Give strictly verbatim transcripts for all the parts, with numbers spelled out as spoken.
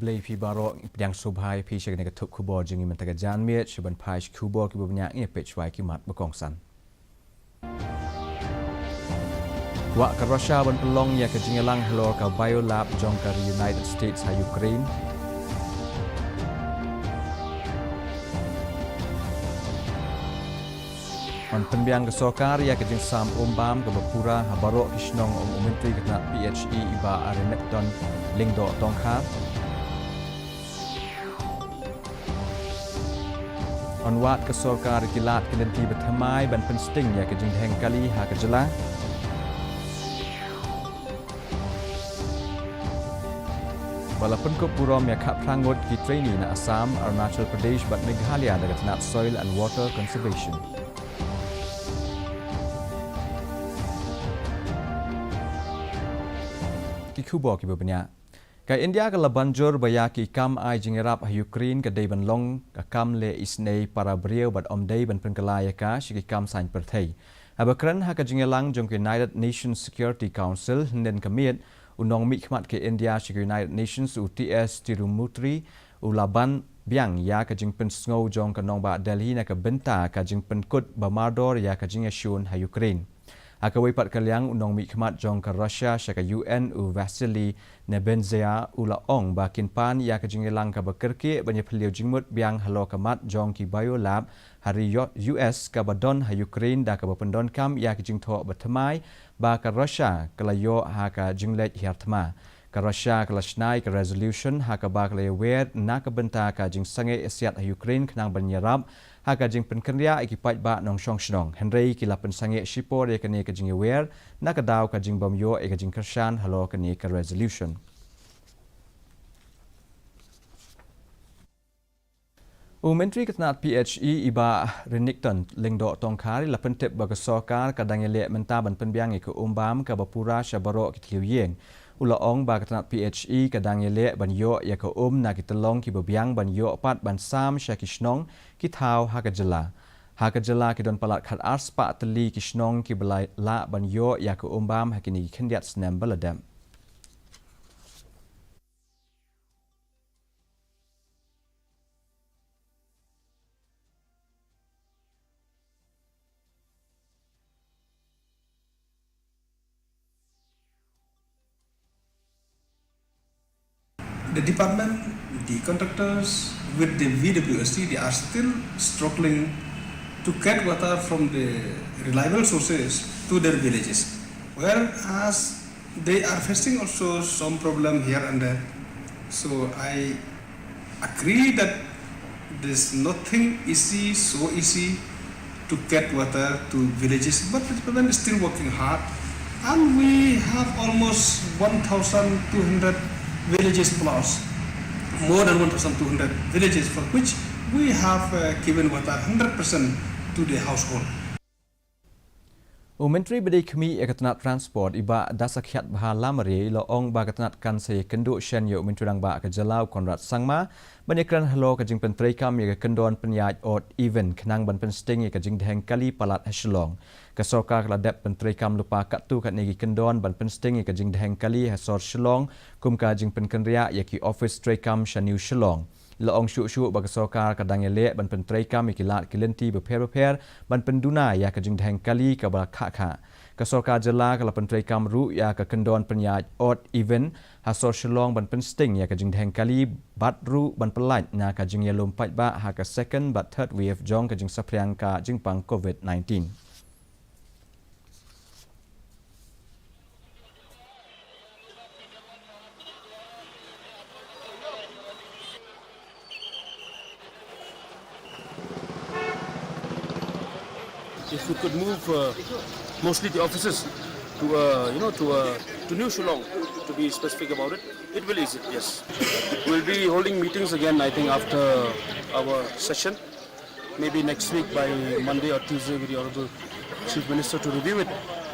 Khublei phi baroh, pdiang sngewbha ïa phi sha kane ka thup khubor jong ngi mynta ka janmiet, sha ban phai sha ki khubor kiba bniah, ngin ïa peit shuwa ïa ki mat ba kongsan. Kwah ka Russia ban pynlong ïa ka jingïalang halor ka biolab jong ka United States ha Ukraine. Yn pynbiang ka sorkar ïa ka jingsam um bam kaba pura ha baroh ki shnong, ong u Myntri ka tnat P H E i Bah Renikton Lyngdoh Tongkhar. Yn wad ka sorkar ïa ki lad ki lynti ba thymmai ban pynsting ïa ka jingdheng kali ha ka jylla. Ba la pynkup burom ïa khatphra ngut ki trainee na Assam, Arunachal Pradesh bad Meghalaya da ka tnat Soil and Water Conservation. Ki khubor kiba bniah. Ka India ka la ban jur ba ïa ki kam ai jingïarap ha Ukraine ka dei ban long ka kam leh isynei para briew bad ym dei ban pynkylla ïa ka sha ki kam saiñ pyrthei. Haba kren ha ka jingïalang jong ka United Nations Security Council hynnin ka miet, u nongmihkhmat ka India sha ka United Nations u T S Tirumurti u la ban biang ïa ka jingpynsngew jong ka nongbah Delhi na ka bynta ka jingpynkut ba mardor ïa ka jingïashun ha Ukraine. Ha kawei pat ka liang, u nongmihkhmat jong ka Russia sha ka U N u Vasily Nebenzia u la ong ba kin pan ïa ka jingïalang kaba kyrkieh ban ïaphylliew jingmut biang halor ka mat jong ki biolab ha ri U S kaba don ha Ukraine da kaba pyndonkam ïa ki jingthoh ba thymmai ba ka Russia ka la ïoh ha ka jingleit hiar thma. Ka Russia ka la shna ïa ka resolution ha kaba ka la ïawer na ka bynta ka jingsangeh ïasiat ha Ukraine khnang ban ïarap ha ka jingpynkynriah ïa ki paidbah nongshong shnong. Hynrei ki la pynsangeh shipor ïa kane ka jingïawer na ka daw ka jingbym ïoh ïa ka jingkyrshan halor kane ka resolution. U Myntri ka tnat P H E i Bah Renikton Lyngdoh Tongkhar i la pyntip ba ka sorkar ka dang ïaleh mynta ban pynbiang ïa ka um bam kaba pura sha baroh ki thliew ïing. U la ong ba ka tnat P H E ka dang ïaleh ban ïoh ïa ka um na ki tyllong kiba biang ban ïoh pat ban sam sha ki shnong ki thaw ha ka jylla. Ha ka jylla ki don palat khatar spah tylli ki shnong kiba la lah ban ïoh ïa ka um bam ha kine ki khyndiat snem ba la dep. The department, the contractors with the V W S T, they are still struggling to get water from the reliable sources to their villages. Whereas they are facing also some problem here and there. So I agree that there's nothing easy, so easy to get water to villages, but the government is still working hard. And we have almost one thousand two hundred villages plus, more than one thousand two hundred villages for which we have, uh, given water hundred percent to the household. U Myntri ba dei khmih ïa ka tnat Transport i Bah Dasakhiatbha Lamare i la ong ba ka tnat kan sa ïakynduh shen ïa u Myntri Rangbah ka jylla u Conrad Sangma ban ïakren halor ka jingpyntreikam ïa ka kyndon pynïaid odd even khnang ban pynsting ïa ka jingdheng kali palat ha Shillong. Ka sorkar ka la dep pyntreikam lypa katto katne ki kyndon ban pynsting ïa ka jingdheng kali ha sor Shillong, kum ka jingpynkynriah ïa ki ophis treikam sha New Shillong. La ong shuh shuh ba ka sorkar ka dang ïaleh ban pyntreikam ïa ki lad ki lynti bapher bapher ban pynduna ïa ka jingdheng kali kaba khah khah. Ka sorkar jylla ka la pyntreikam ruh ïa ka kyndon pynïaid odd even ha sor Shillong ban pynsting ïa ka jingdheng kali bad ruh ban pyllait na ka jingïalum paidbah ha ka second bad third wave jong ka jingsaphriang ka jingpang covid nineteen. If we could move, uh, mostly the offices to, uh, you know, to, uh, to New Shillong, to be specific about it, it will ease it, yes. We'll be holding meetings again, I think, after our session. Maybe next week by Monday or Tuesday with the Honorable Chief Minister to review it.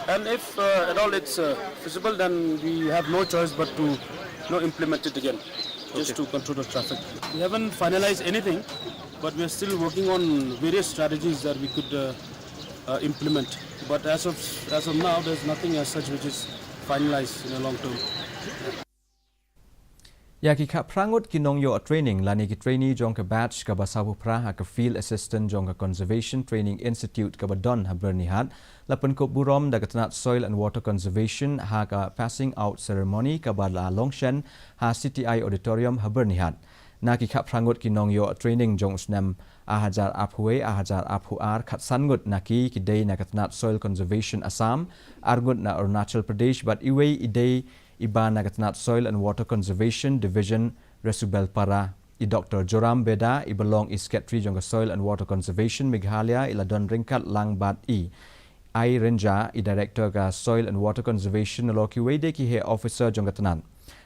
And if, uh, at all it's, uh, feasible, then we have no choice but to, you know, implement it again, just Okay. to control the traffic. We haven't finalized anything, but we are still working on various strategies that we could, uh, uh, implement. But as of, as of now, there's nothing as such which is finalized in a long term. Ïa ki khatphra ngut ki nongïoh training lane ki trainee jong ka batch kaba sawphew phra ha ka Field Assistant jong ka Conservation Training Institute kaba don ha Byrnihat la pynkup burom da ka tnat Soil and Water Conservation ha ka passing out ceremony kaba la long shen ha C T I Auditorium ha Byrnihat. Na ki khatphra ngut ki nongïoh training jong u snem ar hajar arphew wei, ar hajar arphew ar, khatsan ngut na ki ki dei na ka tnat Soil Conservation Assam, ar ngut na Arunachal Pradesh bad iwei i dei iba na ka tnat Soil and Water Conservation Division, Resubelpara. I Doctor Joram Beda, iba long i Secretary jong ka Soil and Water Conservation Meghalaya, i la don ryngkat lang bad i Ai Rynjah, i Director ka Soil and Water Conservation, nalor kiwei de ki heh officer jong ka tnat.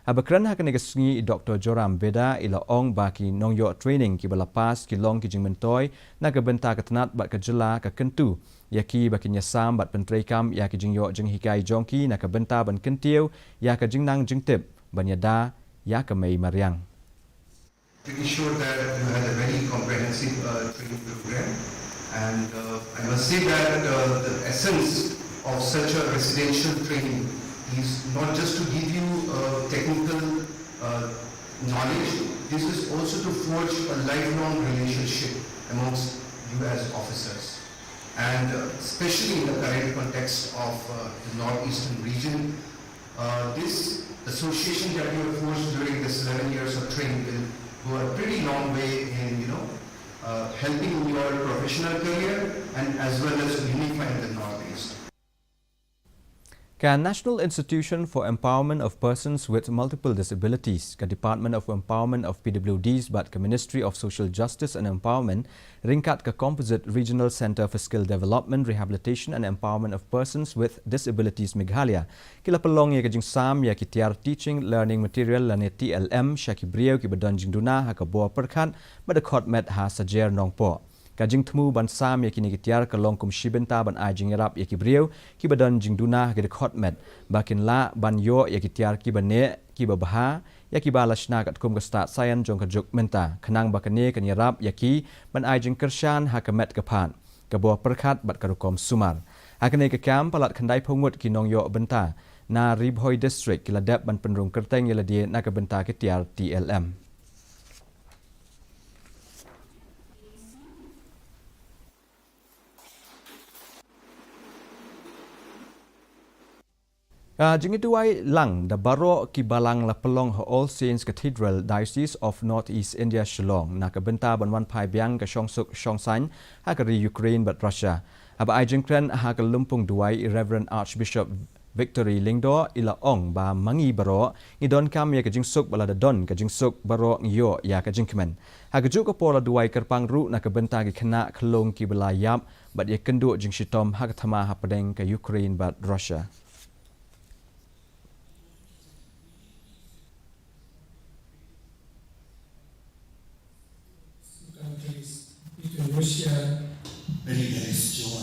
Haba kren ha kane ka sngi i Doctor Joram Beda, i la ong ba ki nongïoh training kiba la pass ki long ki jingmyntoi na ka bynta ka tnat bad ka jylla, ka kyntu ïa ki ba kin ïasam bad pyntreikam ïa ki jingïoh jinghikai jong ki na ka bynta ban kyntiew ïa ka jingnang jingtip ban ïada ïa ka mei mariang. Pretty sure that you had a very comprehensive, uh, training program. And, uh, I must say that, uh, the essence of such a residential training is not just to give you, uh, technical, uh, knowledge. This is also to forge a lifelong relationship amongst you as officers. And, uh, especially in the current context of, uh, the northeastern region, uh, this association that you have forged during this eleven years of training will go a pretty long way in, you know, uh, helping in your professional career and as well as unifying the Northeast. Ka National Institution for Empowerment of Persons with Multiple Disabilities, ka Department of Empowerment of P W Ds bad ka Ministry of Social Justice and Empowerment, ryngkat ka Composite Regional Centre for Skill Development, Rehabilitation and Empowerment of Persons with Disabilities Meghalaya, ki la pynlong ïa ka jingsam ïa ki tiar Teaching Learning Material lane T L M sha ki briew kiba don jingduna ha ka bor pyrkhat bad dkhot met ha Sajer Nongpoh. Ka jingthmu ban sam ïa kine ki tiar ka long kum shi bynta ban ai jingïarap ïa ki briew kiba don jingduna ha ki dkhot met ba kin lah ban ïoh ïa ki tiar kiba neh, kiba bha, ïa kiba la shna katkum ka stad saian jong ka juk mynta, khnang ba kane kan ïarap ïa ki ban ai jingkyrshan ha ka met ka phad, ka bor pyrkhat bad ka rukom sumar. Ha kane ka kam, palat khyndaiphew ngut ki nongïoh bynta na Ri Bhoi District ki la dep ban pynrung kyrteng ïa lade na ka bynta ki tiar T L M. Ka jingïaduwai lang da baroh ki balang la pynlong ha All Saints Cathedral, Diocese of North East India, Shillong, na ka bynta ban wan phai biang ka shongsuk shongsaiñ ha ka ri Ukraine bad Russia. Haba ai jingkren ha ka lympung duwai, i Reverend Archbishop Victory Lyngdoh i la ong ba ma ngi baroh ngi donkam ïa ka jingsuk ba lada don ka jingsuk baroh ngi ïoh ïa ka jingkmen. Ha kajuh ka por la duwai kyrpang ruh na ka bynta ki khynnah khyllung kiba la ïap bad ïakynduh jingshitom ha ka thma hapdeng ka Ukraine bad Russia. Countries between Russia. Really, there is joy,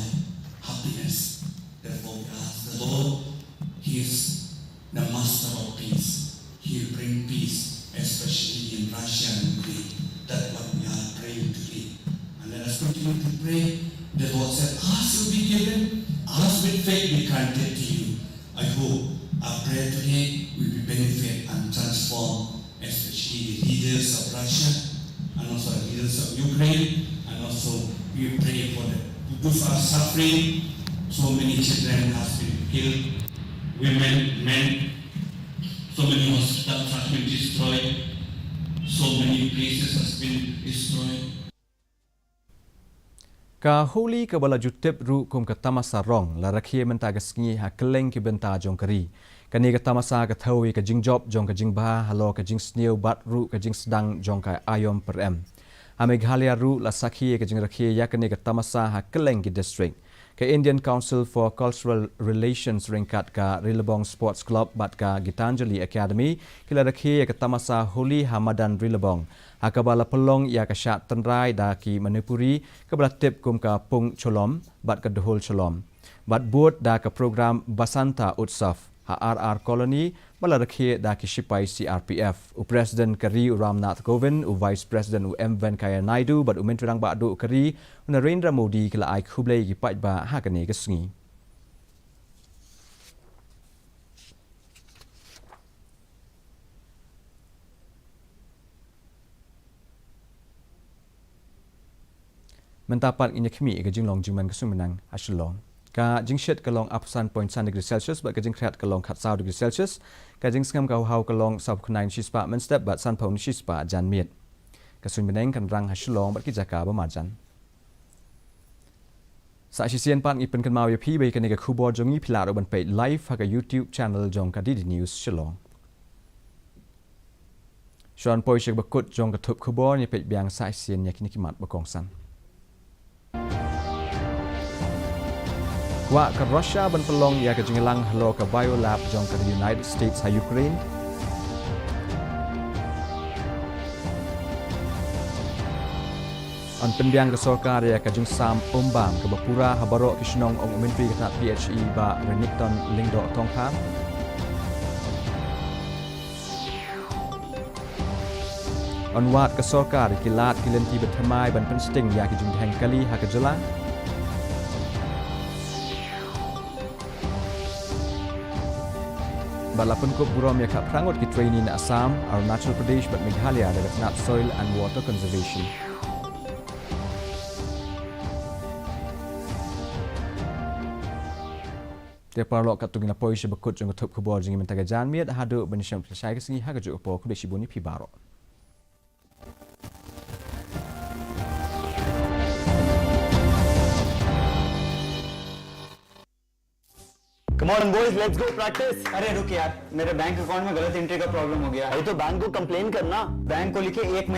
happiness. Therefore, we ask the Lord, He is the Master of peace. He will bring peace, especially in Russia and Ukraine. That's what we are praying today. And let us continue to pray. The Lord said, "Ask, will be given. Ask with faith, will be granted to you." I hope our prayer today will be benefit and transform, especially the leaders of Russia and also the leaders of Ukraine, and also we pray for the, those who are suffering. So many children has been killed, women, men. So many hospitals has been destroyed. So many places has been destroyed. Ka Holi kaba la ju tip ruh kum ka Tamasa Rong la rakhe mynta ka sngi ha kylleng ki bynta jong ka ri. Kane ka tamasa ka thew ïa ka jingjop jong ka jingbha halor ka jingsniew bad ruh ka jingsdang jong ka aïom pyrem. Ha Meghalaya ruh la sakhi ïa ka jingrakhe ïa kane ka tamasa ha kylleng ki district. Ka Indian Council for Cultural Relations ryngkat ka Rilibong Sports Club bad ka Gitanjali Academy ki la rakhe ïa ka tamasa Holi ha madan Rilibong, ha kaba la pynlong ïa ka shad tynrai da ki Manipuri kaba la tip kum ka Pung Cholom bad ka Dhuol Cholom, bad bud da ka program Basanta Utsav ha R R Colony ba la rakhe da ki shipai C R P F. U President ka ri u Ram Nath Kovind, u Vice President u M Venkaiah Naidu bad u Myntri Rangbah Duh ka ri u Narendra Modi ki la ai khublei ïa ki paidbah ha kane ka sngi. Mynta pat ngin ïa khmih ïa ka jinglong jingman ka suiñ bneng ha Shillong. Ka jingshit ka long arphew san point san degree Celsius bad ka jingkhriat ka long khatsaw degree Celsius. Ka jingsngem ka hau ka long sawphew khyndai shispah mynstep bad sanphew shispah janmiet. Ka suiñ bneng kan rang ha Shillong bad ki jaka ba marjan. Sa shisien pat ngi pynkynmaw ïa phi ba ïa kane ka khubor jong ngi phi lah ruh ban peit live ha ka YouTube channel jong ka D D News Shillong. Shuwa ban poi sha kaba kut jong ka thup khubor, ngin ïa peit biang sa shisien ïa kine ki mat ba kongsan. Kwah ka Russia ban pynlong ïa ka jingïalang halor ka biolab jong ka United States ha Ukraine. Yn pynbiang ka sorkar ïa ka jingsam um bam kaba pura ha baroh ki shnong, ong u Myntri ka tnat P H E Bah Renikton Lyngdoh Tongkhar. Yn wad ka sorkar ïa ki lad ki lynti ba thymmai ban pynsting ïa ki jingdheng kali ha ka jylla. Bad la pynkup burom ïa ka phra ngut ki trainee na Assam, Arunachal Pradesh bad Meghalaya da ka tnat Soil and Water Conservation. Te paralok, katto ngin ïa poi sha ba kut jong ka thup khubor jong ngi mynta ka janmiet, haduh ban ïashem pyrshah ka sngi ha kajuh ka por, khublei shibun ïa phi baroh. Come on boys, let's go practice. अरे रुक यार, मेरे बैंक अकाउंट में गलत एंट्री का प्रॉब्लम हो गया। अरे तो बैंक को कंप्लेन करना। बैंक को लिखे एक